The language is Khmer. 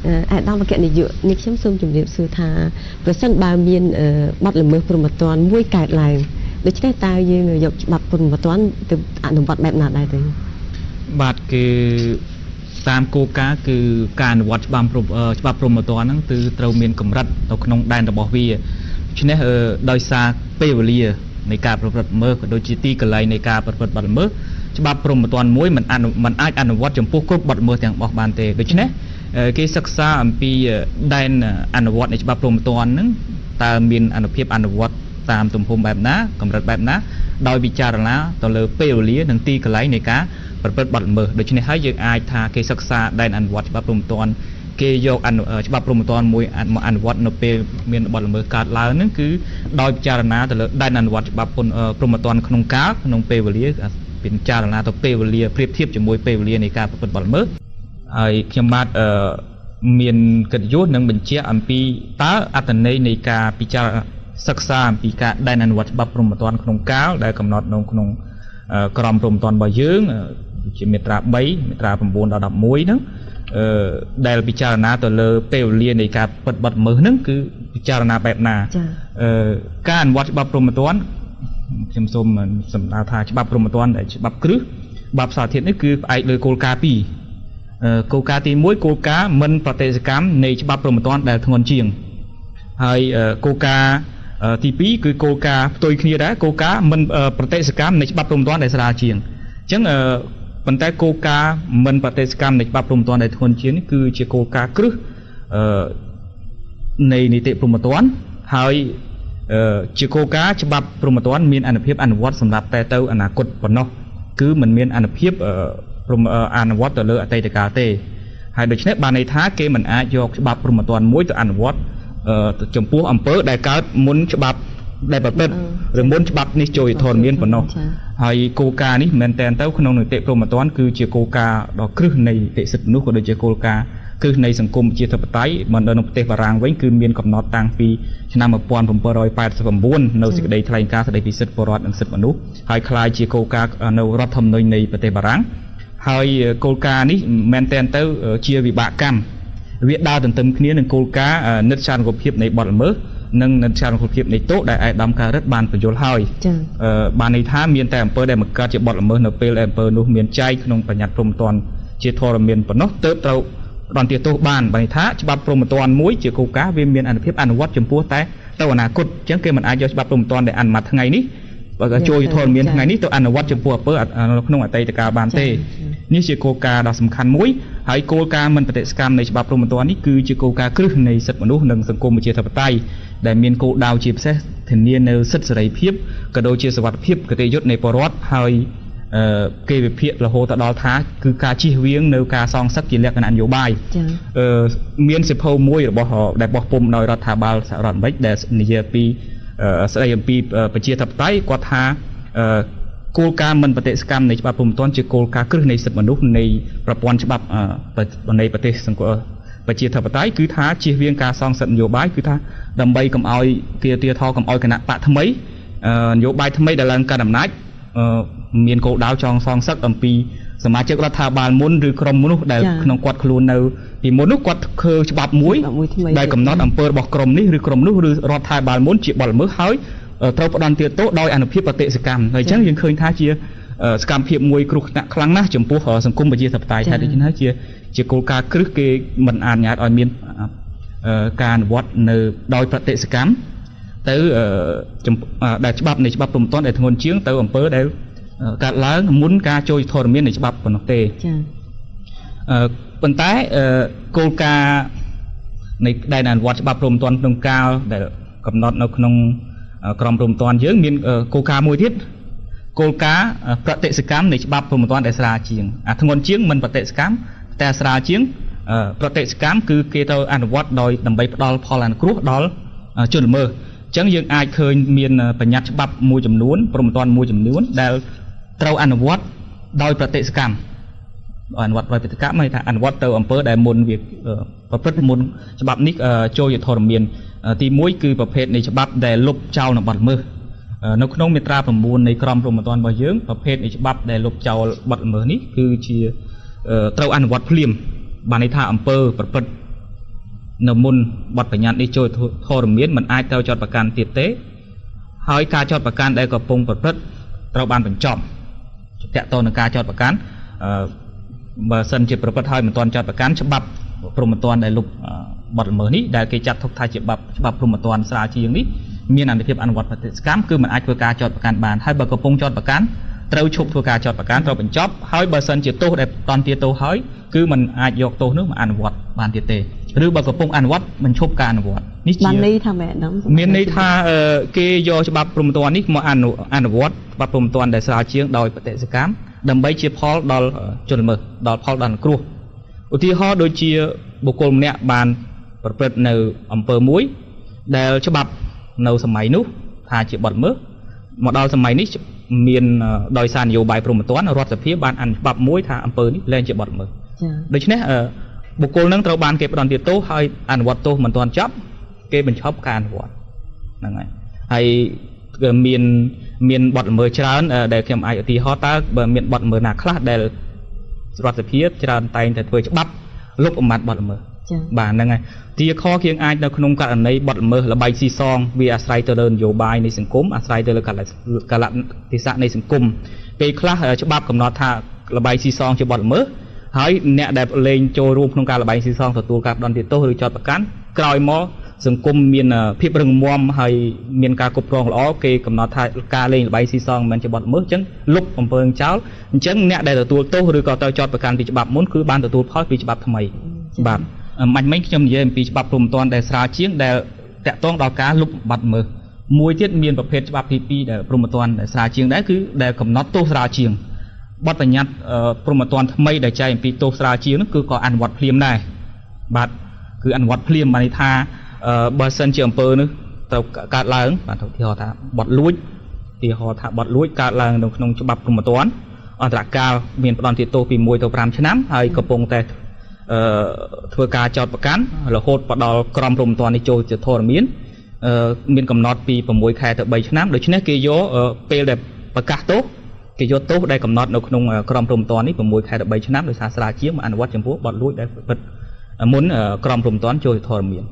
ឯកឧត្តមអគ្គនាយកនេះខ្ញុំសូមជម្រាបសួរថាប្រសិនបើមានបទល្មើសព្រហ្មទណ្ឌមួយកើតឡើងដូច្នេះតើយើងយកច្បាប់ព្រហ្មទណ្ឌទៅអនុវត្តបែបណាដែរទេបាទគឺតាមគោលការណ៍គឺការអនុវត្តច្បាប់ច្បាប់ព្រហ្មទណ្ឌហ្នឹងគឺត្រូវមានកម្រិតនៅក្នុងដែនរបស់វាដូច្នេះដោយសារពេលវេលានៃការប្រព្រឹត្តល្មើសក៏ដូចជាទីកន្លែងនៃការប្រព្រឹត្តបទល្មើសច្បាប់ព្រហ្មទណ្ឌមួយមិនអាចអនុវត្តចំពោះគ្រប់បទល្មើសទាំងអស់បានទេដូច្នេះគេសិក្សាអំពីដែនអនុវត្តនៃច្បាប់ព្រហ្មទណ្ឌហ្នឹងតើមានអនុភាពអនុវត្តតាមទំហំបែបណាកម្រិតបែបណាដោយពិចារណាទៅលើពេលវេលានិងទីកន្លែងនៃការប្រព្រឹត្តបទល្មើសដូច្នេះហើយយើងអាចថាគេសិក្សាដែនអនុវត្តច្បាប់ព្រហ្មទណ្ឌគេយកច្បាប់ព្រហ្មទណ្ឌមួយមកអនុវត្តនៅពេលមានបទល្មើសកើតឡើងហ្នឹងគឺដោយពិចារណាទៅលើដែនអនុវត្តច្បាប់ព្រហ្មទណ្ឌក្នុងកាលក្នុងពេលវេលាពិចារណាទៅពេលវេលាប្រៀបធៀបជាមួយពេលវេលានៃការប្រព្រឹត្តបទល្មើសហើយខ្ញុំបាទមានកិត្តិយសនឹងបញ្ជាក់អំពីតើអត្ថន័យនៃការពិចារណាសិក្សាអំពីការដែនអនុវត្តច្បាប់ព្រហ្មទណ្ឌក្នុងកាលដែលកំណត់នៅក្នុងក្រមព្រហ្មទណ្ឌរបស់យើងជាមាត្រា3មាត្រា9ដល់11ហ្នឹងដែលពិចារណាទៅលើពេលវេលានៃការពិតបទល្មើសហ្នឹងគឺពិចារណាបែបណាការអនុវត្តច្បាប់ព្រហ្មទណ្ឌខ្ញុំសូមសម្ដៅថាច្បាប់ព្រហ្មទណ្ឌដែលច្បាប់គ្រឹះច្បាប់សាធារណៈនេះគឺផ្អែកលើគោលការណ៍ពីរគោលការណ៍ទី1គោលការណ៍មិនប្រតិសកម្មនៃច្បាប់ព្រហ្មទណ្ឌដែលធ្ងន់ជាងហើយគោលការណ៍ទី2គឺគោលការណ៍ផ្ទុយគ្នាដែរគោលការណ៍មិនប្រតិសកម្មនៃច្បាប់ព្រហ្មទណ្ឌដែលស្រាលជាងអញ្ចឹងប៉ុន្តែគោលការណ៍មិនប្រតិសកម្មនៃច្បាប់ព្រហ្មទណ្ឌដែលធ្ងន់ជាងនេះគឺជាគោលការណ៍គ្រឹះនៃនីតិព្រហ្មទណ្ឌហើយជាគោលការណ៍ច្បាប់ព្រហ្មទណ្ឌមានអនុភាពអនុវត្តសម្រាប់តែទៅអនាគតប៉ុណ្ណោះគឺមិនមានអនុភាពអនុវត្តទៅលើអតីតកាលទេហើយដូច្នេះបានន័យថាគេមិនអាចយកច្បាប់ព្រហ្មទណ្ឌមួយទៅអនុវត្តចំពោះអំពើដែលកើតមុនច្បាប់ដែលប្រព្រឹត្តឬមុនច្បាប់នេះចូលធរមានប៉ុណ្ណោះហើយគោលការណ៍នេះមែនទែនទៅក្នុងនីតិព្រហ្មទណ្ឌគឺជាគោលការណ៍ដ៏គ្រឹះនៃនីតិសិទ្ធិមនុស្សក៏ដូចជាគោលការណ៍គ្រឹះនៃសង្គមប្រជាធិបតេយ្យមិនដល់នៅប្រទេសបារាំងវិញគឺមានកំណត់តាំងពីឆ្នាំ1789នៅសេចក្តីថ្លែងការណ៍ស្តីពីសិទ្ធិពលរដ្ឋនិងសិទ្ធិមនុស្សហើយក្លាយជាគោលការណ៍នៅរដ្ឋធម្មនុញ្ញនៃប្រទេសបារាំងហើយគោលការណ៍នេះមែនទែនទៅជាវិបាកកម្មវាដើរទន្ទឹមគ្នានឹងគោលការណ៍និស្ចារភាពនៃបទល្មើសនិងនិស្ចារភាពនៃទោសដែលឯកឧត្តមការរិទ្ធបានបញ្យល់ហើយបានន័យថាមានតែអំពើដែលបង្កើតជាបទល្មើសនៅពេលដែលអំពើនោះមានចែងក្នុងបញ្ញត្តិព្រហ្មទណ្ឌជាធរមានប៉ុណ្ណោះទើបត្រូវផ្ដន្ទាទោសបានបានន័យថាច្បាប់ព្រហ្មទណ្ឌមួយជាគោលការណ៍វាមានអនុភាពអនុវត្តចំពោះតែទៅអនាគតអញ្ចឹងគេមិនអាចយកច្បាប់ព្រហ្មទណ្ឌដែលអនុម័តថ្ងៃនេះបើចូលធរមានថ្ងៃនេះទៅអនុវត្តចំពោះអំពើក្នុងអតីតកាលបានទេនេះជាគោលការណ៍ដ៏សំខាន់មួយហើយគោលការណ៍មិនប្រតិសកម្មនៃច្បាប់ព្រហ្មទណ្ឌនេះគឺជាគោលការណ៍គ្រឹះនៃសិទ្ធិមនុស្សនិងសង្គមប្រជាធិបតេយ្យដែលមានគោលដៅជាពិសេសធានានៅសិទ្ធិសេរីភាពក៏ដូចជាសុវត្ថិភាពគតិយុត្តិនៃពលរដ្ឋហើយគេវិភាគរហូតដល់ថាគឺការជៀសវាងនៅការសងសឹកជាលក្ខណៈនយោបាយមានសិភៅមួយរបស់ដែលបោះពុំដោយរដ្ឋាភិបាលសហរដ្ឋអាមេរិកដែលនិយាយពីស្ដីអំពីប្រជាធិបតេយ្យគាត់ថាគោលការណ៍មិនប្រតិសកម្មនៃច្បាប់ព្រហ្មទណ្ឌជាគោលការណ៍គ្រឹះនៃសិទ្ធិមនុស្សនៃប្រព័ន្ធច្បាប់នៃប្រទេសសង្គមប្រជាធិបតេយ្យគឺថាជៀសវាងការសងសឹកនយោបាយគឺថាដើម្បីកុំឲ្យគេទាថកុំឲ្យគណៈបកថ្មីនយោបាយថ្មីដែលឡើងកាន់អំណាចមានគោលដៅចង់សងសឹកអំពីសមាជិករដ្ឋាភិបាលមុនឬក្រុមមនុស្សដែលក្នុងគាត់ខ្លួននៅពីមុននោះគាត់ធ្វើច្បាប់មួយដែលកំណត់អំពើរបស់ក្រុមនេះឬក្រុមនោះឬរដ្ឋាភិបាលមុនជាបទល្មើសហើយត្រូវផ្ដន្ទាទោសដោយអនុភាពប្រតិសកម្មហើយអញ្ចឹងយើងឃើញថាជាសកម្មភាពមួយគ្រោះថ្នាក់ខ្លាំងណាស់ចំពោះសង្គមប្រជាធិបតេយ្យហើយដូច្នេះជាគោលការណ៍គ្រឹះគេមិនអនុញ្ញាតឲ្យមានការអនុវត្តនៅដោយប្រតិសកម្មទៅដែលច្បាប់នៃច្បាប់ព្រហ្មទណ្ឌដែលធ្ងន់ជាងទៅអំពើដែលកើតឡើងមុនការចូលធរមាននៃច្បាប់ប៉ុណ្ណោះទេចា៎ប៉ុន្តែគោលការណ៍នៃដែលអនុវត្តច្បាប់ព្រហ្មទណ្ឌក្នុងកាលដែលកំណត់នៅក្នុងក្រមព្រហ្មទណ្ឌយើងមានគោលការណ៍មួយទៀតគោលការណ៍ប្រតិសកម្មនៃច្បាប់ព្រហ្មទណ្ឌដែលស្រាលជាងអាធ្ងន់ជាងមិនប្រតិសកម្មតែស្រាលជាងប្រតិសកម្មគឺគេត្រូវអនុវត្តដោយដើម្បីផ្ដល់ផលអនុគ្រោះដល់ជនល្មើសអញ្ចឹងយើងអាចឃើញមានបញ្ញត្តិច្បាប់មួយចំនួនព្រហ្មទណ្ឌមួយចំនួនដែលត្រូវអនុវត្តដោយប្រតិសកម្មអនុវត្តដោយប្រតិកម្មន័យថាអនុវត្តទៅអំពើដែលមុនវាប្រព្រឹត្តមុនច្បាប់នេះចូលជាធរមានទី1គឺប្រភេទនៃច្បាប់ដែលលុបចោលនៅបទល្មើសនៅក្នុងមាត្រា9នៃក្រមព្រហ្មទណ្ឌរបស់យើងប្រភេទនៃច្បាប់ដែលលុបចោលបទល្មើសនេះគឺជាត្រូវអនុវត្តភ្លាមបានន័យថាអំពើប្រព្រឹត្ត នៅមុនបទបញ្ញត្តិនេះចូលធរមានមិនអាចត្រូវចោទប្រកាន់ទៀតទេហើយការចោទប្រកាន់ដែលកំពុងប្រព្រឹត្តត្រូវបានបញ្ចប់ទាក់ទងនឹងការចោទប្រកាន់បើសិនជាប្រព្រឹត្តហើយមិនទាន់ចោទប្រកាន់ច្បាប់ព្រហ្មទណ្ឌដែលលុបបទល្មើសនេះដែលគេចាត់ទុកថាជាច្បាប់ព្រហ្មទណ្ឌស្រាលជាងនេះមានអានុភាពអនុវត្តបតិសកម្មគឺមិនអាចធ្វើការចោទប្រកាន់បានហើយបើកំពុងចោទប្រកាន់ត្រូវឈប់ធ្វើការចោទប្រកាន់ត្រូវបញ្ចប់ហើយបើសិនជាទោសដែលតន្ទាទោសហើយគឺមិនអាចយកទោសនោះមកអនុវត្តបានទៀតទេឬបើកំពុងអនុវត្តមិនឈប់ការអនុវត្តនេះជាបានន័យថាមែនហ្នឹងមានន័យថាគេយកច្បាប់ព្រហ្មទណ្ឌនេះមកអនុវត្តច្បាប់ព្រហ្មទណ្ឌដែលស្រាលជាងដោយបតិសកម្មដើម្បីជាផលដល់ជនល្មើសដល់ផលដល់គ្រោះឧទាហរណ៍ដូចជាបុគ្គលម្នាក់បានប្រព្រឹត្តនៅអំពើមួយដែលច្បាប់នៅសម័យនោះថាជាបទល្មើសមកដល់សម័យនេះមានដោយសារនយោបាយព្រហ្មទណ្ឌរដ្ឋសភាបានអនុច្បាប់មួយថាអំពើនេះលែងជាបទល្មើសដូច្នេះបុគ្គលនឹងត្រូវបានគេផ្ដន្ទាទោសហើយអនុវត្តទោសមិនទាន់ចប់គេបញ្ឈប់ការអនុវត្តហ្នឹងហើយហើយមានបទល្មើសច្រើនដែលខ្ញុំអាចឧទាហរណ៍តើបើមានបទល្មើសណាខ្លះដែលរដ្ឋសភាច្រើនតែងតែធ្វើច្បាប់លុបបំបាត់បទល្មើសបាទហ្នឹងហើយទីខគៀងអាចនៅក្នុងករណីបទល្មើសល្បែងស៊ីសងវាអាស្រ័យទៅលើនយោបាយនៃសង្គមអាស្រ័យទៅលើកាលៈទេសៈនៃសង្គមពេលខ្លះច្បាប់កំណត់ថាល្បែងស៊ីសងជាបទល្មើសហើយអ្នកដែលលេងចូលរួមក្នុងការល្បែងស៊ីសងទទួលការផ្ដន្ទាទោសឬចោទប្រកាន់ក្រោយមកសង្គមមានភាពរឹងមាំហើយមានការគ្រប់គ្រងល្អគេកំណត់ថាការលេងល្បែងស៊ីសងមិនមែនជាបទល្មើសអញ្ចឹងលុបអំពើចោលអញ្ចឹងអ្នកដែលទទួលទោសឬក៏ត្រូវចោទប្រកាន់ពីច្បាប់មុនគឺបានទទួលផលពីច្បាប់ថ្មីបាទមិញខ្ញុំនិយាយអំពីច្បាប់ព្រហ្មទណ្ឌដែលស្រាលជាងដែលតាក់ទងដល់ការលុបបាត់ល្មើសមួយទៀតមានប្រភេទច្បាប់ទី2ដែលព្រហ្មទណ្ឌដែលស្រាលជាងដែរគឺដែលកំណត់ទោសស្រាលជាងបទបញ្ញត្តិព្រហ្មទណ្ឌថ្មីដែលចែងអំពីទោសស្រាលជាងនោះគឺក៏អនុវត្តភ្លាមដែរបាទគឺអនុវត្តភ្លាមបានន័យថាបើសិនជាអំពើនោះត្រូវកើតឡើងបាទឧទាហរណ៍ថាបទលួចឧទាហរណ៍ថាបទលួចកើតឡើងនៅក្នុងច្បាប់ព្រហ្មទណ្ឌអន្តរកាលមានផ្ដន្ទាទោសពី1ទៅ5ឆ្នាំហើយកំពុងតែធ្វើការចោទប្រកាន់រហូតដល់ក្រមព្រហ្មទណ្ឌនេះចូលជាធរមានមានកំណត់ពី6ខែទៅ3ឆ្នាំដូច្នេះគេយកពេលដែលប្រកាសទោសគេយកទោសដែលកំណត់នៅក្នុងក្រមព្រហ្មទណ្ឌនេះ6ខែទៅ3ឆ្នាំដោយសារស្រាលជាងមកអនុវត្តចំពោះបទលួចដែលប្រព្រឹត្តមុនក្រមព្រហ្មទណ្ឌចូលជាធរមាន